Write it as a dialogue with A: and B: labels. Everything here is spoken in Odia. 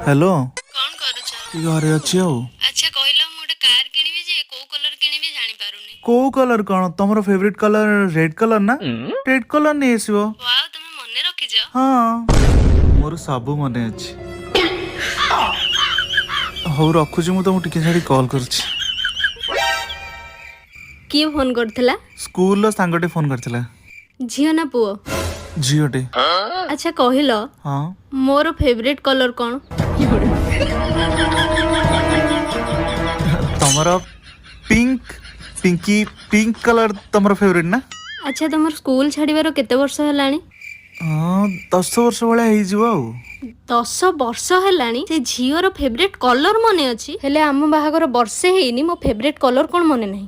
A: ହ୍ୟାଲୋ।
B: କଣ କରୁଛ?
A: ଘରେ ଅଛି ଆଉ।
B: ଆଚ୍ଛା କହିଲ, ମୁଁ ଗୋଟେ କାର କିଣିବି ଯେ କୋଉ କଲର କିଣିବି ଜାଣିପାରୁନି।
A: କୋଉ କଲର କଣ? ତମର ଫେଭରେଟ କଲର ରେଡ କଲର ନା? ରେଡ କଲର ନେଇ ଆସିବ।
B: ୱାଓ, ତମେ ମନେ ରଖିଛ।
A: ହଁ, ମୋର ସବୁ ମନେ ଅଛି। ହଉ, ରଖୁଛି, ମୁଁ ତମକୁ ଟିକେ ଛାଡି କଲ୍ କରୁଛି।
B: କିଏ ଫୋନ କରିଥିଲା?
A: ସ୍କୁଲର ସାଙ୍ଗଟେ ଫୋନ କରିଥିଲା।
B: ଝିଅ ନା ପୁଅ?
A: ଝିଅଟେ।
B: ଆଚ୍ଛା କହିଲ,
A: ହଁ।
B: ମୋର ଫେଭରେଟ କଲର କଣ?
A: ତମର ପିଙ୍କ, ପିଙ୍କି ପିଙ୍କ କଲର ତମର ଫେଭରେଟ ନା?
B: ଆଚ୍ଛା, ତମର ସ୍କୁଲ ଛାଡିବାର କେତେ ବର୍ଷ ହେଲାଣି?
A: ହଁ, 10 ବର୍ଷ ଭଳିଆ ହେଇଯିବ ଆଉ।
B: 10 ବର୍ଷ ହେଲାଣି, ସେ ଝିଅର ଫେଭରେଟ କଲର ମନେ ଅଛି, ହେଲେ ଆମ ବାହାଘର ବର୍ଷେ ହେଇନି, ମୋ ଫେଭରେଟ କଲର କଣ ମନେ ନାହିଁ।